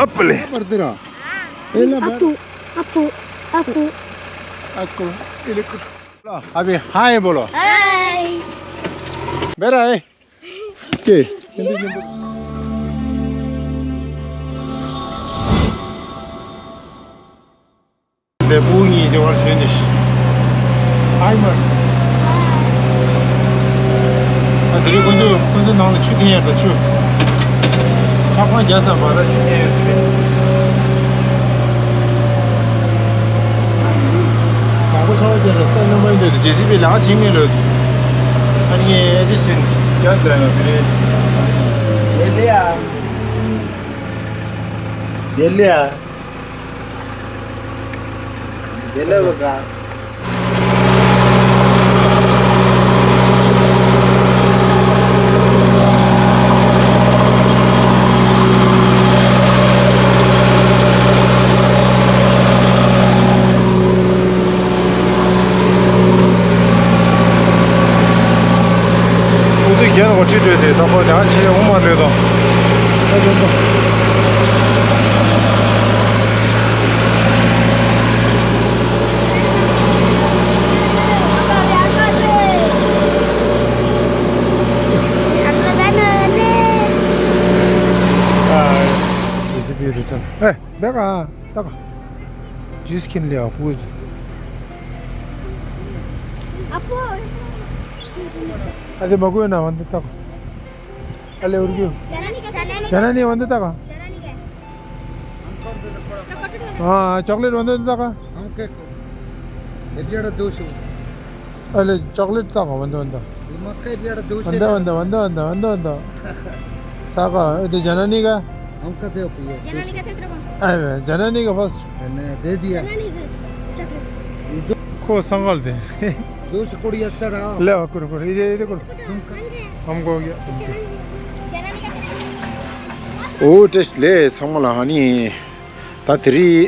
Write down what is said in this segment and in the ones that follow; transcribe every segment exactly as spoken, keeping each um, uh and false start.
ཨ་པ་ལེ། ཨ་པར་དེ་ར། ཨེ་ལ་པར། ཨ་པུ། ཨ་པུ། ཨ་པུ། ཨ་ཀོ། ཨེ་ལེ་ཀོ། अभी हाय बोलो। हाय। मेरा है। के? འདི་ཕྲུ་གུ་གཉིས་དེ་བར་ཞོན་ནས། ཨའི་མར། ཨ་དེ་རིང་ཁོ་ཚོ་ཁོ་ཚོ་ནང་ལ་ཆུ་འཐེན་ཡག་འགྲོ་ཆུ། ཆབ་ཁང་རྒྱག་ས་མ་ར་ཆུ་འཐེན་ཡག་དེ་རེད། དང་པོ་ཆར་པ་བརྒྱབ་ལ་ས་སྣུམ་པ་འདི་ཇེ་སི་བི་ལག་བྱིན་མེད་ལོ། ཨ་ནི་ངས་ཨེ་ཅི་ཞིན་རྒྱག་དེ་ལ་ཡང་དེ་རེད། ཡེ་ལེ་ཡ། ཡེ་ལེ་ཡ། ཡེ་ལེ་བ་ག། ཨུ་ཚུགས་རྒྱན་འོ་ཁྲི་སྤྲོད་དེ་ད་ཁོ་ཡང་ཆེ་འོང་མ་རེད་དོ། ས་དོན་དོ། ཨ། ཨེ། ད་ག་ད་ག་ཇུས་ཁིན་ལེ་ཨ་ཕུ། ཨ་ཕུ། ཨ་དེ་མ་གོས་ན་ཝན་དུ་ད་ག་ཨ་ལེ་ཨུར་གི་ཇ་ན་ནི་ཝན་དུ་ད་ག་ཨ་ཅོག་ལེཊ་ཝན་དུ་ད་ག་ཨ་ལེ་ཅོག་ལེཊ་ད་ག་ཝན་དུ་ཝན་དུ། ཝན་དུ་ཝན་དུ་ཝན་དུ་ཝན་དུ་ཝན་དུ། ས་ག་ཨེ་དེ་ཇ་ན་ནི་ག་ཨ་ཇ་ན་ནི་ག་ཕ་སི། ཁོ་སང་ག་ལ་དེ། ལེ་བ་ཀུར་ཀུར་ཨི་དེ་ཨི་དེ་ཀུར། ཨམ་གོ་གི། ཨོ་བཀྲ་ཤིས་བདེ་ལེགས་ཚང་མ་ལ། ཨ་ནི་ད་དེ་རིང་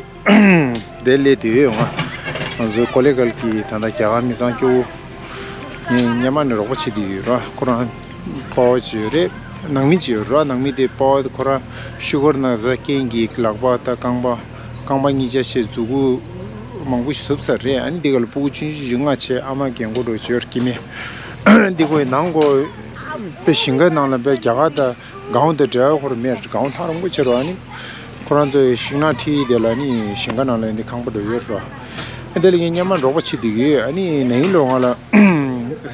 དེ་སླེབས་དུས་ང་ང་ཚོའི་ཀོ་ལེ་གལ་གྱི་ད་ལྟ་རྒྱ་གར་མི་ཚང་སྐྱོ་བོ་ངའི་སྔོན་མ་ནས་རོགས་པ་བྱེད་དུ་ཡོད་ར། ཁོ་རང་པ་ཕ་ཅིག་ཡོད་རེད། ནང་མི་ཅིག་ཡོད་ར། ནང་མི་དེ་པ་ཕ་ཁོ་རང་ཤུ་གར་ན་ཚ་རྐྱེན་གྱིས་ལག་པ་དང་རྐང་པ་རྐང་པ་གཉིས་ཆ་བྱས་མཛུབ་གུ་མང་པོ་ཞིག་ཐུབ་ཚར་རེད། ཨ་ནི་འདི་ག་ལ་ཕྲུ་གུ་ཆུང་ཆུང་བཞི་ལྔ་བྱས་ཨ་མ་རྒན་གོག་འགྲོ་བྱས་ཡོད་ར་སྐྱེ་དམན། འདི་ཁོའི་ནང་ཁོ་དཔེ་ཞིང་ཁ་ནང་ལ་དཔེ་རྒྱ་གར་དང་གངས་དང་འབྲེལ་བ་ཁོ་ར་མེད། གངས་ཐག་རིང་པོ་ཆེ་ར། ཨ་ནི་ཁོ་རང་ཚོའི་ཤིང་ནགས་ཁྲིད་དེ་ལ་ནི་ཞིང་ཁ་ནང་ལ་ཡིན་དེ་ཁང་པ་འགྲོ་ཡོད་ར། ཨ་དེ་ལ་ངས་སྔོན་མ་རོགས་པ་བྱེད་དུས་ཡོད། ཨ་ནི་ནའི་ལོ་ང་ལ་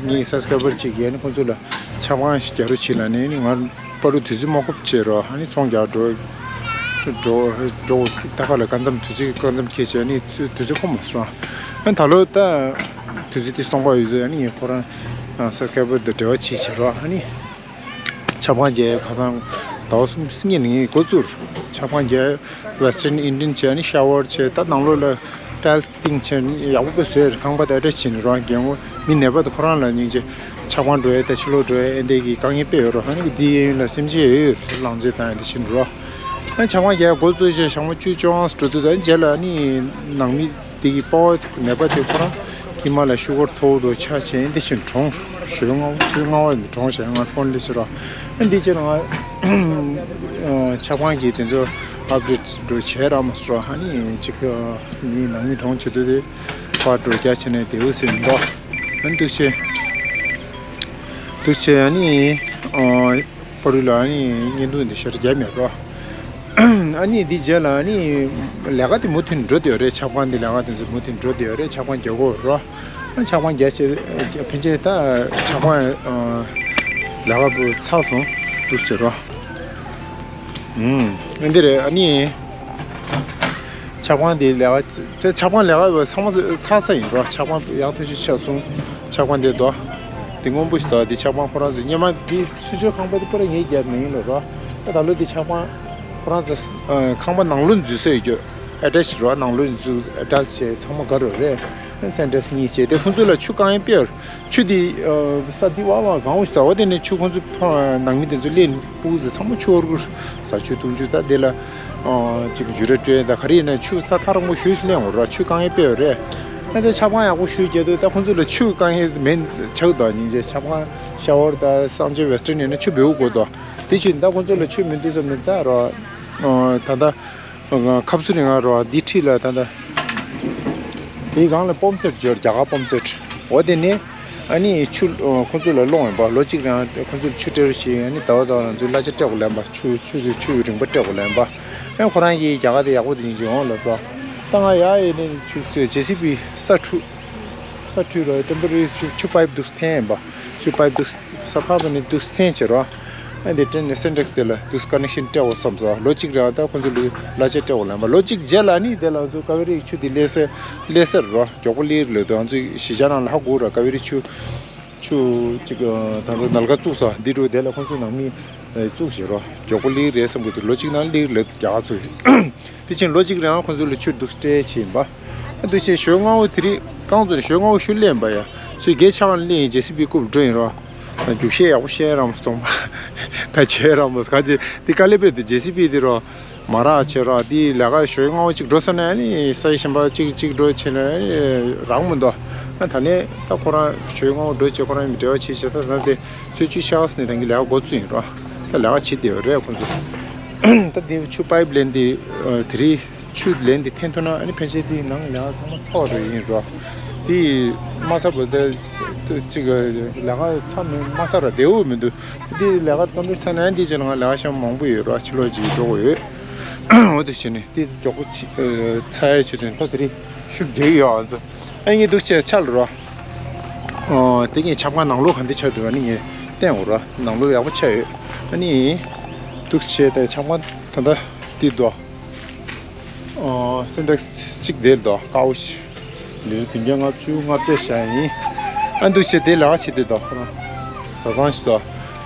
ངའི་སབ་སི་ཀ་རའི་བར་གཅིག་གིས་ཨ་ནི་ཁོང་ཚོ་ལ་ཆབ་ཁང་ཞིག་རྒྱག་རོགས་བྱེད་ལབ་ནས། ཨ་ནི་ང་པ་ཕྲུག་དུས་ཚོད་མ་ཁོབ་བྱས་ར། ཨ་ནི་ཚོང་རྒྱག་འགྲོ་འགྲོ་འགྲོ་ད་ག་ལ་སྐབས་མཚམས་དུས་ཚོད་སྐབས་མཚམས་འཁེལ་བྱས་ཨ་ནི་དུས་ཚོད་ཁོམ་མ་སོང་། ཨ་ནི་ད་ལོ་ད་དུས་ཚོད་དེ་སྟོང་པ་ཡོད་དུས་ཨ་ནི་ངས་ཁོ་རང་སབ་སི་ཀ་རའི་བར་དང་འབྲེལ་བ་བྱེད་བྱེད་ར། ཨ་ནི། ཆབ་ཁང་རྒྱག་ཁ་སང་ཟླ་བ་གསུམ་སྔོན་ནས་ངས་འགོ་བཙུགས། ཆབ་ཁང་རྒྱག་ཝེ་སི་ཊརན་ཨིན་ཌི་ཡན་བྱས་ནས་ཤ་ཝར་བྱས། ད་ནང་ལོགས་ལ་ཊའིལ་སི་བཏིང་བྱས་ནས་ཡག་པོ་དཔེ་བཟོས་རེད། ཁང་པ་དེ་ཨེ་ཊེཆ་བྱས་ནས་རང་རྒན་གོག་མི་ནད་པ་དེ་ཁོ་རང་ལ་སྙིང་རྗེ། ཆབ་ཁང་འགྲོ་ཡས་དང་ཕྱི་ལོགས་འགྲོ་ཡས་ཨེ་འདྲས་ཀྱི་དཀའ་ངལ་དཔེ་ཡོད་རེད། ཨ་ནི་འདི་གཡས་གཡོན་ལ་སེམས་ཅན་ཡོད་ཡོད་རེད། གླང་རྫས་དང་ཨེ་འདྲས་བྱས་ནས་རོ། ཨ་ཆབ་ཁང་རྒྱག་འགོ་བཙུགས་བྱས་ཞག་མ་བཅུ་བཅོ་ལྔ་འགྲོ་དུས་ད་རྗེས་ལ་ཨ་ནི་ནང་མི་དེ་གི་པ་ཕ་ནད་པ་དེ་ཁོ་རང་གི་མ་ལ་ཤུ་གར་མཐོ་བོ་འགྲོ་ཆ་བྱས་འདི་བཞིན་གྲོངས། ཞོལ་ལྔ་བོ་ཚོས་ལྔ་བ་ནས་གྲོངས་བྱས་ང་ཕོན་སླེབས་ཕྱིར་རོ། ཨ་འདི་ཕྱིར་ང་ཆབ་ཁང་གི་དེ་ཚོ་ཨབ་ཌེཊ་འགྲོ་བྱས་ར་མ་སོ། ཨ་ནི་ཅིག་ངའི་ནང་མི་གྲོངས་བྱེད་དུས་དེ་ཕར་འགྲོ་རྒྱ་བྱས་ནས་དེའུ་ཟིན་འདུག་ཨ་འདུག་བྱས་འདུག་བྱས་ཨ་ནི། པ་རུ་ལ་ཨ་ནི་བརྙན་ཐུང་འདི་ཤར་རྒྱབ་མེད་རོ། ཨ་ནི་འདི་རྗེས་ལ་ཨ་ནི་ལས་ཀ་དེ་མུ་མཐུད་འགྲོ་བསྡད་ཡོད་རེད། ཆབ་ཁང་འདི་ལས་ཀ་དེ་ཚོ་མུ་མཐུད་འགྲོ་བསྡད་ཡོད་རེད། ཆབ་ཁང་རྒྱག་གི་ཡོད་རོ། ཨ་ཆབ་ཁང་རྒྱག་བྱས་ཕན་ཆད་ད་ཆབ་ཁང་ལས་ཀ་བུ་ཚར་སོང་འདུག་ཟེར་རོ། ཨ་འདི་རེད། ཨ་ནི་ཆབ་ཁང་འདི་ལས་ཀ་ཆབ་ཁང་ལས་ཀ་བུ་ཚང་མ་ཚར་ས་ཡིན་རོ། ཆབ་ཁང་ཡག་ཐག་ཆོད་ཆགས་སོང་། ཆབ་ཁང་འདི་དོ། འདི་སྔོན་པོ་ཞིག་དོ། འདི་ཆབ་ཁང་ཁོ་རང་ཚོ་སྔོན་མ་འདི་ཚུར་ཕྱོགས་ཁང་པ་འདི་པུ་ར་ངས་བརྒྱབ་ནས་ཡིན་ལོ་རོ། ད་ད་ལོ་འདི་ཆབ་ཁང་ཁོ་རང་ཚོ་ཁང་པ་ནང་ལོགས་འཛུལ་ས་ཡོད་རྒྱུ། ཨེ་ཊེཆ་རོ། ནང་ལོགས་འཛུལ་ཨེ་ཊེཆ་བྱས་ཚང་མ་ག་རོ་རེད། སེན་ཊར་གཉིས་བྱས་དེ་ཁོང་ཚོ་ལ་ཆུ་བཀང་ཡས་དཔེ་ཡོད། ཆུ་འདི་ས་འདི་བ་བ་གང་བོ་ཞིག་དོ། དེ་ནས་ཆུ་ཁོང་ཚོ་ནང་མི་དེ་ཚོ་སླེབས་ཕྲུ་གུ་ཚོ་ཚང་མ་ཆུ་བོར་གུར་ཟ་ཆུ་འཐུང་ཆུ་ད་དེ་ལ། ཨོ། ཅིག་འཇུ་རེ་སྤྲོད་ད་ག་རེ་ཡིན་ན་ཆུ་ས་ཐག་རིང་པོ་ཞུ་ཞིག་ལེན་འོ་ར། ཆུ་བཀང་ཡས་དཔེ་ཡོད་རེད། ཨ་དེ་ཆབ་ཁང་ཡག་པོ་ཞུ་རྒྱུ་དུ་ད་ཁོང་ཚོ་ལ་ཆུ་བཀང་ཡས་མེད་ཆགས་དོ། སྙིང་རྗེ། ཆབ་ཁང་ཤ་ཝར་ད་སང་ཆེན་ཝེ་སི་ཊརན་ཡིན་ན་ཆུ་འབེལ་དགོས་དོ། དེ་ཆུ་ད་ཁོང་ཚོ་ལ་ཆུ་མི་འདུག་ས་མི་ད་རོ། ཨ་ད་ལྟ་ཁབ་སུ་རིང་ང་རོ་འདི་ཁྲིད་ལ་ད་ལྟ་དེའི་སྒང་ལ་པོམ་སེཊ་ཡོད། རྒྱ་གར་པོམ་སེཊ། འོ་དེ་ནས་ཨ་ནི་ཆུ་ཁོ་ཚོ་ལ་སློང་ཡོད་པ། ལོ་གཅིག་རིང་ཁོ་ཚོ་ལ་ཆུ་སྤྲད་རོགས་བྱེད། ཨ་ནི་ཟླ་བ་ཟླ་བ་ང་ཚོས་གླ་ཆ་སྤྲད་དགོས་ལབ་པ། ཆུ་ཆུ་ཆུ་རིན་པ་སྤྲད་དགོས་ལབ་པ། ཨ་ཁོ་རང་གིས་རྒྱ་གར་དེ་ཡག་པོ་དེ་ཡིན་གྱི་ཡོང་ལབ་སོང་། ད་ང་ཡ་ཡེ་ནས་ཆུ་ཇེ་སི་བི་ས་འཁྲུ་ས་འཁྲུ་རོ། ཊེམ་པོ་རེ་རི་ཆུ་ཆུ་པའིབ་འདུག་འཐེན་ཡིན་པ། ཆུ་པའིབ་འདུག་ས་ཁ་བ་ནས་འདུག་འཐེན་བྱེད་རོ། ཨ་འདི་ཊེན་ནས་སིན་ཊེག་སི་དེ་ལ་འདུག་ཀ་ནེག་ཤན་སྤྲད་དགོས་བསམ་སོང་། ལོ་གཅིག་རེ་བ་ད་ཁོ་ཚོ་ལ་གླ་ཆ་སྤྲད་དགོས་ལབ་པ། ལོ་གཅིག་རྗེས་ལ་ནི་དེ་ལ་ང་ཚོ་ཀ་ཝེ་རི་ཆུ་དེ་སླེབས་སར་སླེབས་སར་རོ། མགྱོགས་པོ་སླེབས་ལོས་དུ་ང་ཚོ་གཞིས་ཆགས་ནང་ལ་ཧ་གོ་རོ། ཀ་ཝེ་རི་ཆུ་ཆུ་གཅིག་ད་ཚོ་ནལ་ཁ་བཙུགས་སོང་། འདི་འགྲོ་དེ་ལ་ཁོ་ཚོ་ནང་མི་བཙུགས་བྱེད་རོ། མགྱོགས་པོ་སླེབས་རེད་བསམ་གི་འདུག་ལོ་གཅིག་ནང་སླེབས་ལོས་དུ་རྒྱ་གར་ཚོ་དེ་ཕྱིན་ལོ་གཅིག་རིང་ཁོ་ཚོ་ལ་ཆུ་འདུག་སྤྲད་བྱེད་ཡིན་པ། ཨ་འདུག་བྱས་ཞོ་ལྔ་བོ་དེ་རིང་རྐང་བཙུགས་ནས་ཞོ་ལྔ་བོ་ཤུ་ལེན་པ་ཡ། ཚུར་གྱེས་ཆ་གང་ལེན་ཡིན། ཇེ་སི་བི་རྐུབ་འགྲོ་ཡིན་རོ། རྒྱུག་ཤེས་ཡག་པོ་ཤེས་རང་མོ་སྟོང་པ། ད་བྱས་རང་མོ་ག་ཅི་དེ་དཀའ་ལས་པས་དེ་ཇེ་སི་བི་དེ་རོ། མ་རག་བྱས་རོ། དེ་ལས་ཀ་ཞོ་ལྔ་བོ་གཅིག་འགྲོ་ས་ན་ཨ་ནི་ས་ཡི་ཞིམ་པ་གཅིག་གཅིག་འགྲོ་བྱས་ན་ཨ་ནི་རག་མི་འདུག་ཨ་ད་ནས་ད་ཁོ་རང་ཞོ་ལྔ་བོ་འགྲོ་བྱས་ཁོ་རང་མི་འབྲེལ་བ་བྱས་བྱས་ད་ད་དེ་ཚོས་ཆུ་ཤག་སི་ནས་ད་གི་ལས་ཀ་འགོ་བཙུགས་ཡིན་རོ། ད་ལས་ཀ་བྱེད་བསྡད་ཡོད་རེད་ཁོ་ཚོ། ད་དེ་ཆུ་པའིབ་ལེན་དེ་དེ་རིང་། ཆུ་ལེན་འདི་འཐེན་ཐུབ་ན་ཨ་ནི་ཕན་ཆད་འདི་ནང་ལས་ཀ་ཚང་མ་ཚར་བ་རེད་ཡིན་རོ། འདི་མ་ཚར་བ་ད་ཅིག་ལས་ཀ་ཚར་མི་མ་ཚར་བ་བདེ་བོ་མི་འདུག་འདི་ལས་ཀ་ཏན་ཏན་ཚར་ན་འདི་ཅིག་ལ་ང་ལས་ཀ་བྱེད་མང་པོ་ཡོད་རོ། ཕྱི་ལོགས་ཅིག་འགྲོ་དགོས་ཡོད། འོ་དེ་བྱས་ནས་འདི་མགྱོགས་པོ་ཅིག་ཚར་ཡ་ཆུ་དོན་ད་དེ་རིང་ཤུགས་རྒྱག་གི་ཡོད་ང་ཚོ། ཨ་ངས་འདུག་བྱས་ཆ་ལ་རོ། ཨོ་དེ་ངས་ཆབ་ཁང་ནང་ལོགས་ག་འདི་ཆགས་འདུག་ཨ་ནི་ངས་བསྟན་འོ་རོ། ནང་ལོགས་ཡག་པོ་ཆགས་ཡོད། ཨ་ནི་འདུག་བྱས་ད་ཆབ་ཁང་ད་ལྟ་འདི་འདུག་ཨོ་སིན་ཊེག་སི་གཅིག་དེ་ལ་འདུག་དཀར་པོ་ཞིག་ལི་རེ་བདུན་བརྒྱ་ལྔ་བཅུ་ལྔ་བརྒྱ་བཞག་ཡིན། ཨ་འདུག་བྱས་དེ་ལས་ཀ་བྱེད་དེ་འདུག་ཁོ་རང་བཟའ་ཚང་ཞིག་འདུག་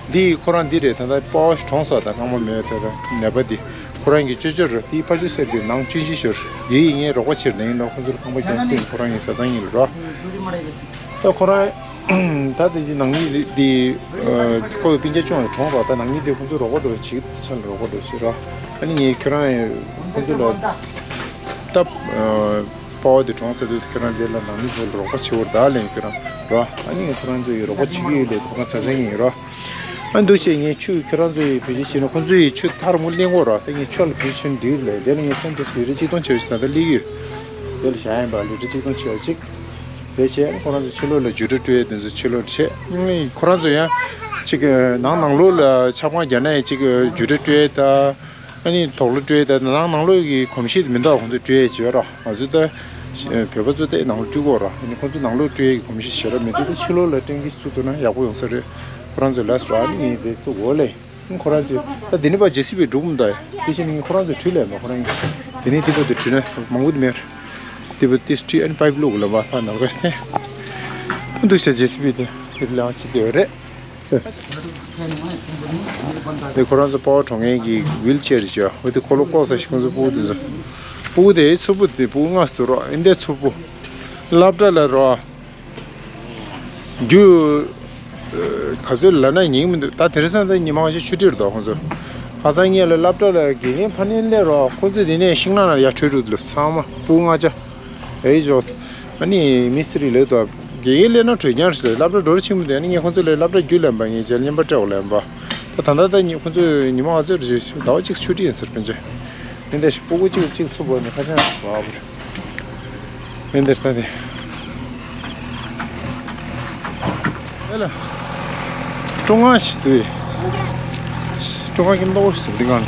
འདི་ཁོ་རང་འདི་རེད། ད་ལྟ་པ་བ་ཞིག་གྲོངས་སོང་། ད་རྐང་པ་མེད་པའི་ད་ནད་པ་འདི། ཁོ་རང་གི་ཅོ་ཅོ་རེད། དེའི་ཕ་ཆུ་སེར་དེ་ནང་ཅུན་ཅི་ཞོར་དེ་ཡིན། ངས་རོགས་པ་བྱེད་ནས་ཡིན་ནོ། ཁོ་ཚོར་ཁང་པ་རྒྱག་སྟེ་ཁོ་རང་གི་བཟའ་ཚང་ཡིན་ལ་རོ། ད་ཁོ་རང་ད་དེ་གི་ནང་མི་དེ་ཁོ་སྤུན་ཀྱག་ཆུང་བ་གྲོངས་རོགས། ད་ནང་མི་དེ་ཁོ་ཚོ་རོགས་པ་འགྲོ་བྱེད་ཆ་ལ་རོགས་པ་འགྲོ་བྱེད་རོགས། ཨ་ནི་ངས་ཁྱོད་རང་ཁོ་ཚོ་ལ་ད་པ་བ་དེ་གྲོངས་ཟེར་དུས་ཁྱོད་རང་དེ་ལ་ནང་མི་ཚོ་ལ་རོགས་པ་བྱེད་འོར་ད་ལན་ཁྱོད་རང་རོགས། ཨ་ནི་ངས་ཁོ་རང་ཚོ་ཡི་རོགས་པ་བྱེད་ཀྱི་ཡོད་ལས་ཁོ་རང་བཟའ་ཚང་ཡིན་རོགས། ཨ་འདུག་བྱས་ངས་ཆུ་ཁྱོད་རང་ཚོ་ཡི་བེད་སྤྱོད་བྱས་ན་ཁོ་ཚོ་ཡི་ཆུ་ཐག་རིང་པོ་ལེན་གོ་རོགས། ད་ངས་ཆུ་ལ་བེད་སྤྱོད་བྱས་ན་འགྲིག་རེད། དེ་ལ་ངས་སེམས་ཁྲལ་ཞིག་རེ་གཅིག་སྟོང་བྱས་ཤིག་ད་ལྟ་སླེབས་ཡོད། དེ་ལ་བཞག་ཡིན་པ་ལི་ཊར་གཅིག་སྟོང་བྱས་པ་གཅིག་དེ་བྱས་ཁོ་རང་ཚོ་ཕྱི་ལོགས་ལ་ཇུ་ཊ་སྤྲོད་ཡས་དེ་ཚོ་ཕྱི་ལོགས་བྱས། ཁོ་རང་ཚོ་ཡང་གཅིག་ནང་ནང་ལོགས་ལ་ཆབ་ཁང་རྒྱག་ན་ཡང་གཅིག་ཇུ་ཊ་སྤྲོད་ཡས་ད། ཨ་ནི་དོགས་ལོ་སྤྲོད་ཡས་ད་ནང་ནང་ལོགས་ཀྱི་གོམས་གཤིས་དེ་མི་འདུག་ཁོང་ཚོ་སྤྲོད་ཡས་བྱེད་རོགས། ང་ཚོ་ད་བོད་པ་ཚོ་ད་ནང་ལོགས་སྤྲོད་ཀྱི་ཡོད་རོགས། ཨ་ནི་ཁོང་ཚོ་ནང་ལོགས་སྤྲོད་ཡས་ཀྱི་གོམས་གཤིས་བྱེད་རོགས་མི་འདུག་ད་ཕྱི་ལོགས་ལ་སྟོན་གྱི་ཚུལ་དུ་ན་ཡག་པོ་ཡོང་ས་རེད། ཁོ་རང་ཚོས་ལབ་སོང་། ཨ་ནི་ངས་དེ་བཙུགས་འོ་ལེ། ཁོ་རང་ཚོས་ད་དེ་ནི་པ་ཇེ་སི་བི་སྒྲུག་མི་འདུག་དེ་བཞིན་ངས་ཁོ་རང་ཚོས་དྲིས་ལས་མ་ཁོ་རང་གིས་དེ་ནི་དེ་པ་དེ་དྲིས་ན་མང་པོ་དེ་མེད། དེ་པ་དེ་དྲིས་ཨ་ནི་པའིབ་བླུགས་ལ་མ་ཐག་ནང་ག་སྟེ། ཨ་འདུག་བྱས་ཇེ་སི་བི་དེ་དེ་ལ་ཅི་དེ་རེད། དེ་ཁོ་རང་ཚོ་པ་བ་གྲོངས་མཁན་གྱི་ཝིལ་ཅེར་ཅིག་འོ་དེ་ཁོ་ལོ་ལྐོག་ཟ་ཞིག་ཁོ་ཚོ་སྤུ་གུ་དེ་ཚོ། སྤུ་གུ་དེ་ཚུར་སྤུ་དེ་སྤུ་གུ་ལྔ་སུ་རོགས་ཨིན་དེ་ཚུར་སྤུ། སློབ་གྲྭ་ལ་རོགས། རྒྱུ་ག་ཚོད་ལབ་ན་ཉན་མི་འདུག་ད་དེང་སང་ད་ཉི་མ་ཁ་ཤས་ཆུ་ཁྲིར་འདུག་ཁོང་ཚོ། ཁ་སང་ངས་ལ་སློབ་གྲྭ་ལ་དགེ་རྒན་ཕ་ནས་སླེབས་རོགས། ཁོ་ཚོས་དེ་ནས་ཤིང་ནགས་ལ་ཡར་བྲོས་འགྲོ་འདུག་ཚང་མ་སྤུ་གུ་ལྔ་ཆ། ཨེ་ཇོ། ཨ་ནི་མི་སི་རི་ལོས་དོ། དགེ་རྒན་སླེབས་ན་གྲོས་ཀྱང་རེད། སློབ་གྲྭ་འགྲོ་རེ་ཕྱིན་མི་འདུག་ཨ་ནི་ངས་ཁོང་ཚོ་ལ་སློབ་གྲྭ་རྒྱུ་ལེན་པ་ངས་རྗེས་ལ་བརྙན་པར་སྤྲད་འོ་ལེན་པ། ད་ད་ད་ད་ཉི་ཁོང་ཚོས་ཉི་མ་ང་ཚོའི་རེ་ཟླ་བ་གཅིག་ཆུ་ཁྲིད་ཡིན་ཟེར་ཕན་ཆད། ཨེ་འདྲ་ཞིག་སྤུ་གུ་གཅིག་གཅིག་ཚུགས་པ་ནི་ཁ་ཆང་བབ་རེད། ཨེ་འདྲ་ལྟ་དེ། ཨེ་ལ། ཀྲུང་དབྱང་ཞིག་འདུག་ཀྲུང་དབྱང་གི་མདོག་ཞིག་འདི་གང་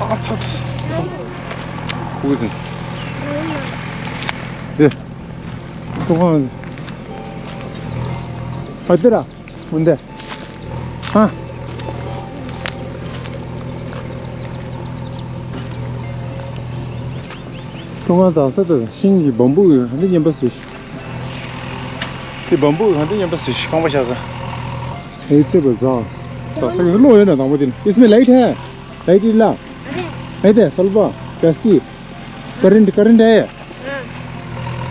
ཨ་ཚ་ཚ། སྤུ་གུ་དེ། དེ། ཀྲུང་དབྱང་། ཨ་དེ་ར། འོན་ཏེ། ཧ། ཀྲུང་དབྱང་འཛེག་ས་དེ་ཤིང་གི་བམ་བུ་གི་ག་འདྲ་ཉན་པ་སུ་ཤི། དེ་བམ་བུ་གི་ག་འདྲ་ཉན་པ་སུ་ཤི་རྐང་པ་བཞག་ས། ཨེ་ཙེ་བ་འཛེག་ས་འཛེག་ས་གི་གློག་ཡོད་ན་དང་པོ་དེ་ནི། इसमें लाइट है? लाइट इला? है दे, सलबा, कैस्ती, करंट, करंट है? हाँ।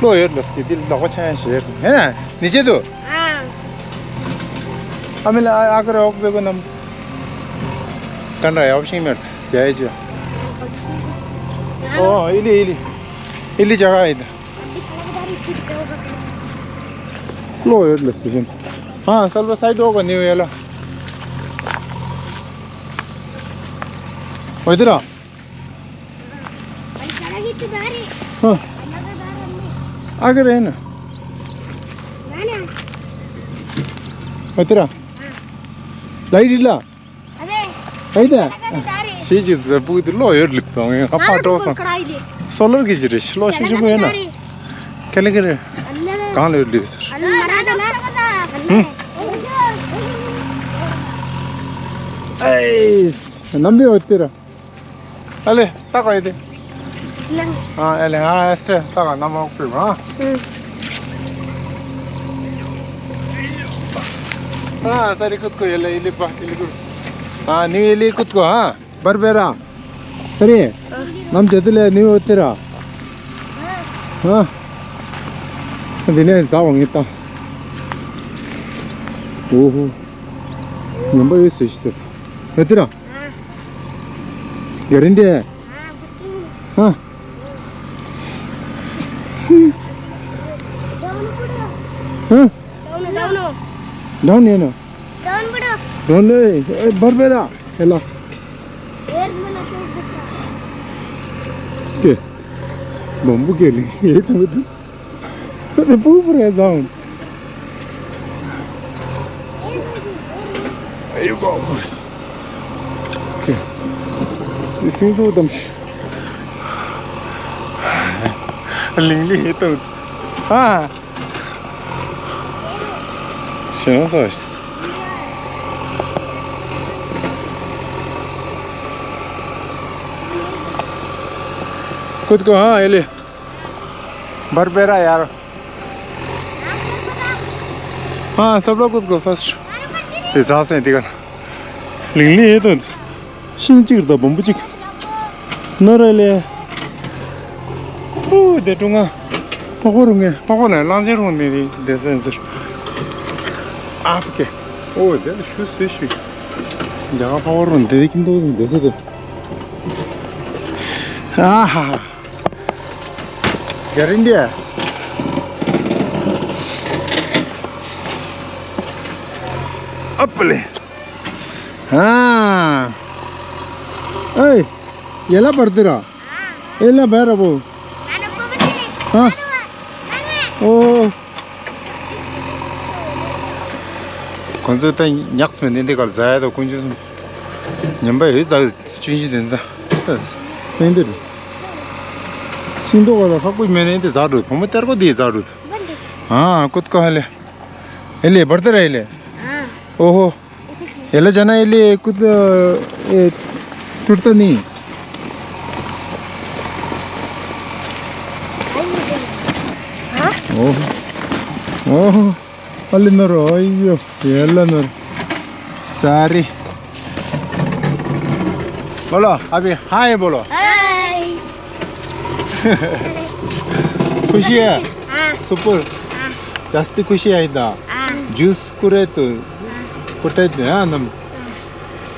लो यार, बस के दिल दवा छाया शेर है ना? नीचे तो? हाँ। हमें ला आकर ओक बेगो नम। कंडा याव शिंग मेट, जाए जो। ओ, इली, इली। इली जगह है इधर। ལོ་ཡོད་ལ་སི་ཤིན། ཨ་སལ་བ་སའི་ཌི་འོག་ག་ནི་ཡོད་ལ། འོ་དེ་ར། ཨ། ཨ་ཀ་རེད་ན། ཨ་ཏི་ར། ལའི་རི་ལ། ཨ་ཏི། ཤེས་ཀྱི་ཟ་བུ་དེ་ལོ་ཡོད་ལིབ་དང་ཡང་ཧ་པ་ཏོ་སང་། སོ་ལར་གི་ཅི་རེད་ཤི་ལོ་ཤི་ཤི་བོ་ཡོད་ན། ཁེ་ལེ་ཁེ་རེད། གང་ལོ་ཡོད་ལིབ་ཟེར། ཨེ་ནམ་བི་ཨོ་ཏི་ར། ཨ་ལེ། ཏག་ཡོད་དེ། ཨ་ཨ་ལེ་ཨ་སྟེ་ཏག་ནམ་ཨོག་པི་མ། ཨ་སར་ཀུད་ཀོ་ཡེ་ལེ་ཡེ་ལེ་པ་ཡེ་ལེ་ཀུ། ཨ་ནི་ཡེ་ལེ་ཀུད་ཀོ་ཨ་བར་བེ་ར། ཨ་རེ། ནམ་ཇ་དུ་ལེ་ནི་ཨོ་ཏི་ར། ཨ་འདི་ནས་ཟ་བ་ངེ་ཏང་། ཨོ་ཧོ། ཉམས་པ་ཡོད་ཟེར་ཤི་ཟེར། ཨོ་ཏི་ར། ག་རིན་དེ། ཧ། ཧ། ཌའོན་ནེ་ནོ། ཌའོན་ནེ་ཨེ་བར་བེ་ར་ཧེ་ལ། ཏེ། བོམ་བུ་གེ་ལི་ཡེ་ཏུ་ཏུ། ཨ་ནི་པུ་པུ་རེ་ཟང་། ཨ་ཡོ་པ་པུ། ཨོ་ཁེ། འདི་སིང་ཚོ་དམ་ཤི། ལིང་ལི་ཧེ་ཏོ། ཨ། ཤེས་སོ། ཀུད་ཀོ་ཧ་ཨེ་ལེ། བར་བེ་ར་ཡར། ཨ་སབ་ལ་ཀུད་ཀོ་ཕར་སྟ། དེ་ཛ་སེན་དེ་ག་ལིང་ལི་ཡེ་ཏོན། ཤིང་གཅིག་དང་བོམ་བུ་གཅིག་ནོར་རེ་ལེ། ཨུ་དེ་ཀྲུང་ང་། ཕག་པ་རུང་ངེ་ཕག་པ་ལ་གླང་ཆེན་རུང་ནི་དེ་སེན་ཟེར། ཨ་ཕ་ཀེ། ཨོ་དེ་ལ་ཤུ་སེ་ཤུ། རྒྱ་གར་ཕག་པ་རུང་དེ་ཁྱིམ་དུ་དེ་སེ་དེ། ཨ་ཧ་ཧ། ག་རིན་དེ། ཨ་པ་ལེ། ཨ། ཨེ། ཡེ་ལ་བར་དེ་ར། ཨེ་ལ་བར་ར་བོ། ཧ། ཨོ། ཁོང་ཚོ་ད་ཉག་ཙམ་ནས་འདི་གར་ཟ་ཡ་དང་ཀུན་སྤྱོད་ཉམས་པ་ཡོད་ཟ་ཅུན་ཅི་དེ་འདྲ། ད་ནས་འདི་རེད། ཤིང་ཏོག་ག་ལ་ཁག་པོ་མེད་ནས་འདི་ཟ་འགྲོ། བུ་མོ་གཏེར་ཁོ་འདི་ཟ་འགྲོ། ཨ་ཀུད་ཀོ་ཧ་ལེ། ཨེ་ལེ་བར་དེ་ར་ཨེ་ལེ། ཨོ་ཧོ། ཡེ་ལ་ཅ་ན་ཡེ་ལེ་ཀུད། ཨེ། ཏུར་ཏ་ནི། ཨོ། ཨོ། ཨ་ལེ་ནོར་ཨོ་ཡོ། ཡེ་ལ་ནོར། སཱ་རི། बोलो, अभी हाय बोलो। हाय। खुशी है? हाँ। सुपर। हाँ। जास्ती खुशी है इधर। हाँ। जूस कुरे तो। हाँ। कुटे दे, हाँ, नम। हाँ।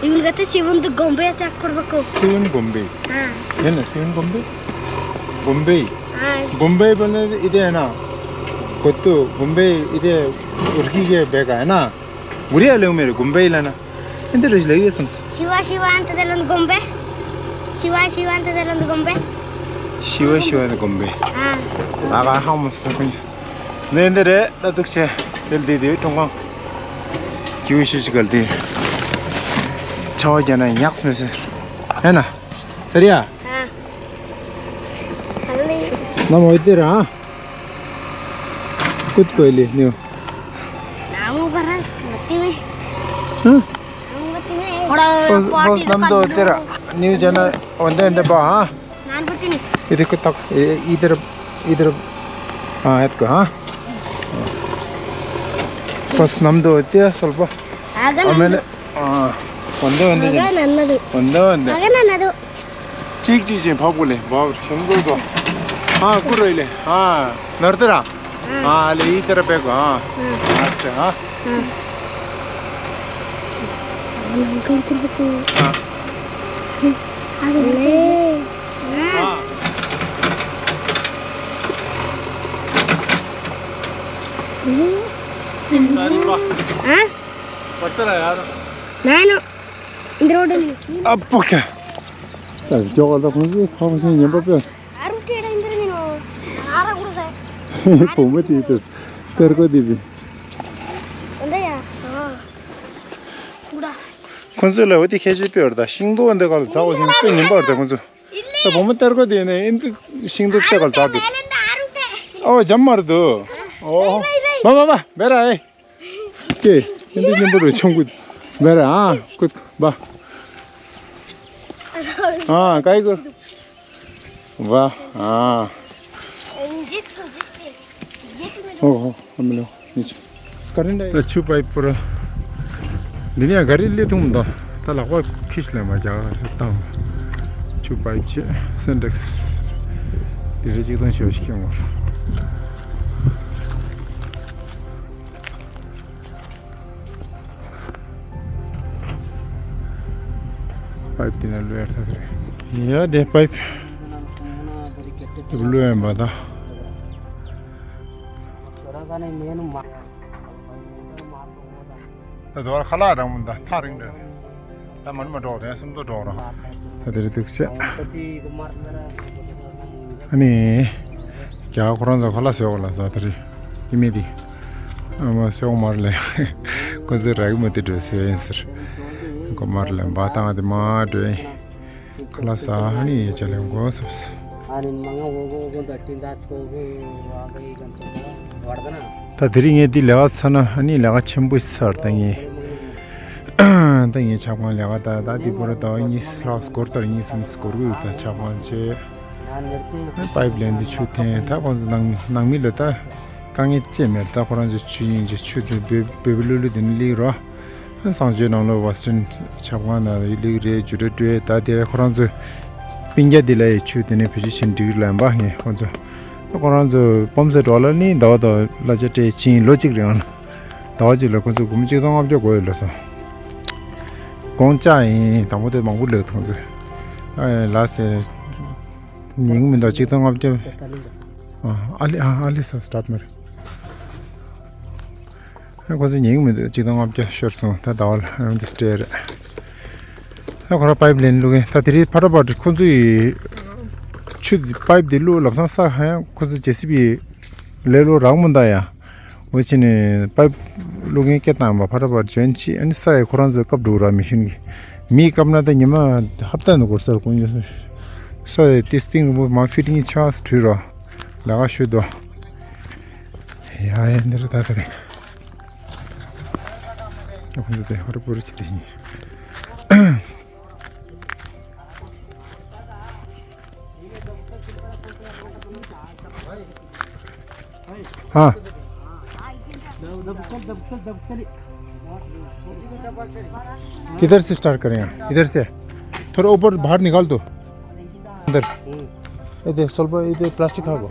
इवन कहते शिवन तो गोम्बे अटैक कर बको। शिवन गोम्बे। हाँ। है ना, शिवन गोम्बे? गोम्बे। हाँ। गोम्बे बोलने इधर है ना। कोत्तू गोम्बे इधर उर्गी के बेगा है ना। गुड़िया लोग मेरे गोम्बे लाना। इंदर रजले ये समस। शिवा शिवा अंत दलन गोम्बे। शिवा शिवा अंत दलन गोम्बे। शिवा शिवा अंत गोम्बे। हाँ। आगा हम सभी। ནས་འདི་རེད་ད་འདུག་ཆེ། དེ་འདི་དེ་ཀྲུང་ཀང་། ཀྱུ་ཤུ་ཤི་གལ་ཏེ། ཆ་བ་རྒྱ་ན་ཉགས་མི་སྲིད། ཧེ་ན། དེ་རེད་ཡ། ཨ། ཨ་ལེ། ནམ་འོད་དེ་ར། ཀུད་ཀོ་ལེ་ནིའུ། ནམ་འོད་པ་ར་མ་ཏི་མེ། ཧ། ནམ་འོད་པ་ཏི་མེ། ཧོ་ར་ཕོ་ཕོ་ནམ་དུ་དེ་ར་ནིའུ་ཇ་ན་འོན་ཏན་འདེབས་པ་ཧ། नान पत्नी। इधर को तक, ए-, इधर, इधर। हाँ, है तो, हाँ। बस नम दो होते हैं, स्वल्प। आगा नम आमेले, दो। हाँ। वंदे, वंदे आगा जन। नम दो। वंदे, वंदे। आगा नम दो। ठीक, ठीक, ठीक, भाव बोले, भाव, सुन दो तो। हाँ, कुर रही ले। हाँ, नर्तरा। हाँ। हाँ, ले, इधर पे को, हाँ। हाँ। लास्ट, हाँ। हाँ। हाँ। आगे हाँ। हाँ? पत्थर है यार। नहीं, no। इधर उड़ नहीं। अब क्या? अब जो वाला कौन से? हम उसे ये पे। आरू केड़ा इंद्र मिनो। བུ་མོ་དེ་ད་གཏེར་སྒོ་དེ་བི། འདི་ཡ། ཨ། ཁོང་ཚོས་ལ་འོ་དེ་ཁྱད་ཆོས་དཔེ་བར་ད་ཤིང་ཏོག་འདི་ག་ལ་ཚ་བོ་ཤིང་དཔེ་ཉིན་པར་ད་ཁོང་ཚོ། ད་བུ་མོ་གཏེར་སྒོ་དེ་ནས་ཨིན་དུ་ཤིང་ཏོག་ཚེ་ག་ལ་ཚ་བི། ཨོ་ཇམ་མར་དུ། ཨོ། མ་མ་མ་བེ་ར་ཨེ། ཀེ། ཨིན་དུ་ཉིན་པར་ཆུང་གུ་བེ་ར་ཨ་ཀུ་བ། ཨ་ཀའི་ཀུ། ཝ། ཨ། ཨོ་ཧོ། ཨ་མི་ལོ། ནི་ཆི། ཀ་རིན་ད། ད་ཆུ་པའི་པུ་ར། འདི་ནས་ག་རི་ལི་ཐུང་མདོ། ད་ལག་པ་ཁིས་ལེ་མ་རྒྱག་སུ་བཏང་། ཆུ་པའི་ཆེ་སེན་ཊེག་སི། དེ་རེ་གཅིག་དང་ཞོ་ཞིག་ཡོང་བར། པའིབ་དེ་ན་ལོས་ཐག་རེད། ཡ་དེ་པའིབ་དེ་ལོས་ཡིན་པ་ད། ད་དོ་ཁ་ལག་རང་མོ་ད་ཐག་རིང་རེད། ད་མར་མ་འགྲོ་རེད་སུམ་མདོ་འགྲོ་ར། ད་དེ་རེད་འདུག་ཤག་ཨ་ནི། རྒྱ་གར་ཁོ་རང་ཚོ་ཁ་ལག་ཟོས་གོ་ལ་ཟ་དེ་རེད། དེ་མི་དེ། ཨ་མ་ཤོག་མར་ལེན། ཁོ་ཚོས་རག་གི་མ་དེ་འགྲོ་ཟེར་ཡིན་ཟེར། ཁོ་མར་ལེན་པ་བཏང་དེ་མ་འགྲོ་ཡིན། ཁ་ལག་ཟ་ཧ་ནི་ཡེ་ཆ་ལེན་གོ་སོབ་སོ། ད་དེ་རིང་ངས་འདི་ལས་ཀ་ཚར་ན་ཨ་ནི་ལས་ཀ་ཆེན་པོ་ཚར་ད་ངས། ད་ངས་ཆབ་ཁང་ལས་ཀ་ད་ད་འདི་པུ་ར་ཟླ་བ་གཉིས་ལྷག་འགོར་ཚར། གཉིས་གསུམ་འགོར་གི་ཡོད། ད་ཆབ་ཁང་བྱས། པའིབ་ལེན་འདི་ཆུ་འཐེན་ད་ཁོང་ཚོ་ནང་ནང་མི་ལ་ད་དཀའ་ངལ་ཅི་མེད། ད་ཁོ་རང་ཚོ་ཆུ་ཡིན་གྱི་ཆུ་དེ་བོད་བོད་པའི་ལུ་ལུ་དེ་ནི་ལིག་རོ། གསང་སྤྱོད་ནང་ལོ་ཝེ་སི་ཊན་ཆབ་ཁང་ནང་ལིག་རེད་ཇུ་རེ་ཏྲུ་ད་དེ་ཁོ་རང་ཚོ་སྤུན་ཀྱག་དེ་ལ་ཡི་ཆུ་དེ་ནི་བེད་སྤྱོད་བྱེད་འགྲིག་ལ་ཡིན་པ་ངས་ཁོང་ཚོ་ད་ཁོ་རང་ཚོ་སྤོམ་སེ་འགྲོ་ལ་ནི་ཟླ་བ་དང་གླ་ཆ་སྤྲད་ཕྱིན་ལོ་གཅིག་རིང་ཟླ་བ་གཅིག་ལ་ཁོང་ཚོ་སྒོར་མོ་གཅིག་སྟོང་ལྔ་བརྒྱ་དགོས་ཡོད་ལ་སོང་། དགོང་ལྕགས་ཡིན་དང་པོ་དེ་མང་པོ་ལེགས་ཐོང་ཚོ་ལ་སེ། ཉིན་མི་འདུག་གཅིག་སྟོང་ལྔ་བརྒྱ། ཨ་ལི་ཨ་ཨ་ལི་ས་སི་ཊར་ཊི་མ་རེད། ཁོ་ཚོ་ཉིན་མི་འདུག་གཅིག་སྟོང་ལྔ་བརྒྱ་ཤོར་སོང་ད་ཟླ་བ་ལ་རང་འདི་སྤྲད་རེད། ད་ཁོ་རང་པའིབ་ལེན་བླུག་གིན་ད་དེ་རིང་ཕ་ཏྲ་པ་ཏྲ་ཁོ་ཚོ་ཡི་ཆུ་པའིབ་འདི་བླུག་ལབ་སང་ས་ཧ་ཡང་ཁོ་ཚོ་ཇེ་སི་བི་ལས་ལོ་རག་མོ་ད་ཡ། འོ་ཕྱི་ནས་པའིབ་བླུག་མཁན་སྐད་བཏང་བ་ཕ་ར་པར་འཇོན་ཆི་ཨ་ནི་ས་ཡི་ཁོ་རང་ཚོའི་སྐབས་འགྲོ་ར་མི་ཤུན་གི་མིའི་སྐབས་ན་ད་ཉི་མ་ཧབ་ཏ་ནས་འགོར་སར་ཀུན་ཡོད་ས་ཡི་ཏི་སྟིང་རིང་པོ་མ་ཕིད་ངི་ཆ་སུ་བྲུས་ར་ལ་ག་ཤོད་དོ། ཡ་ཡ་འདི་རུ་ད་ད་རེད། ཁོང་ཚོ་དེ་ཧོ་ར་པུ་ར་ཆི་དེ་བཞིན། हाँ। किधर से स्टार्ट करें? इधर से। थोड़ा ऊपर बाहर निकाल दो। अंदर। ये देख, ಸ್ವಲ್ಪ ಇದು प्लास्टिक ಹಾಕು।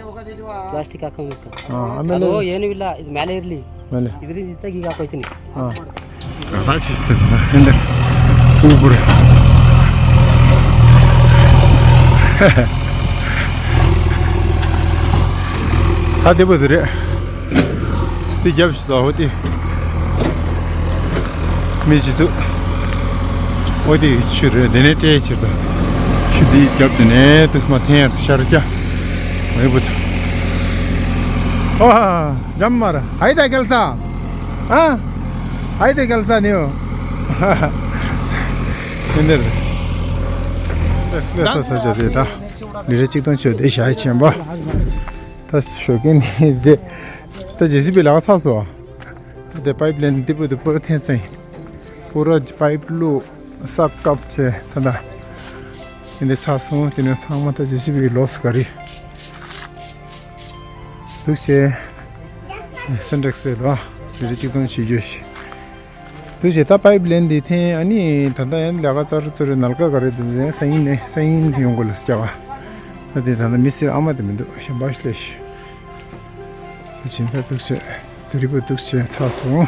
प्लास्टिक ಹಾಕಂಗಿತ್ತು. हाँ, ಆಮೇಲೆ ಅದು ಏನಿಲ್ಲ, ಇದು ಮೇಲೆ ಇರಲಿ. ಮೇಲೆ. ಇದರಿಂದ ಇತ್ತಾಗ ಈಗ ಹಾಕೋಯ್ತೀನಿ. हाँ। ऊपर। ད་དེ་པོ་དེ་རེད། དེ་རྒྱབ་ཤི་ད་ཧོ་དེ། མི་ཅི་འདུག་ཨོ་དེ་ཆུ་རེད་དེ་ནས་སྤྲད་ཕྱིར་དང་། ཆུ་དེའི་རྒྱབ་དེ་ནས་དུས་མ་འཐེན་ཡར་དུ་ཤར་རྒྱ། ཨོ་ཡི་བུ་དང་། ཨོ་ཧ་ཇམ་མར་ཧའི་ད་གལ་ས། ཨ། ཧའི་ད་གལ་ས་ནི་ཨོ། དེ་འདིར། ལས་ས་ས་ཆ་དེ་ད། ལི་རེ་གཅིག་སྟོང་ཆོད་དེ་ཞག་ཆེན་པོ། ད་ཞོགས་ཀས་ནི་དེ། ད་ཇེ་སི་བི་ལག་ཚགས་སོ། དེ་པའིབ་ལེན་འདི་པོ་དེ་པུ་ར་འཐེན་སེང་། པུ་ར་པའིབ་བླུག་ས་བཀབ་བྱས་ད་ད། དེ་འདི་ཚགས་སོང་དེ་ནས་ཚང་མ་ད་ཇེ་སི་བི་ལོགས་ག་རེ། འདུག་བྱས། སེན་ཊེག་སི་ལ་མི་རེ་གཅིག་སྟོང་བྱེད་རྒྱུ་ཞིག་འདུག་བྱས་ད་པའིབ་ལེན་འདི་འཐེན་ཨ་ནི་ད་ད་ཡང་ལས་ཀ་ཙར་ཙོ་རེ་ནལ་ཀ་ག་རེ་འདུག་ཟེར་སང་ཉིན་ནས་སང་ཉིན་ཡོང་དགོས་ལ་སྐྱ་བ། ད་དེ་ད་ད་མི་སེར་ཨ་མ་དེ་མི་འདུག་གཞན་པ་ཞིག་ལས་ཤིག་ད་ཕྱིན་ད་འདུག་བྱས་དུ་རི་པོ་འདུག་བྱས་ཚགས་སོང་།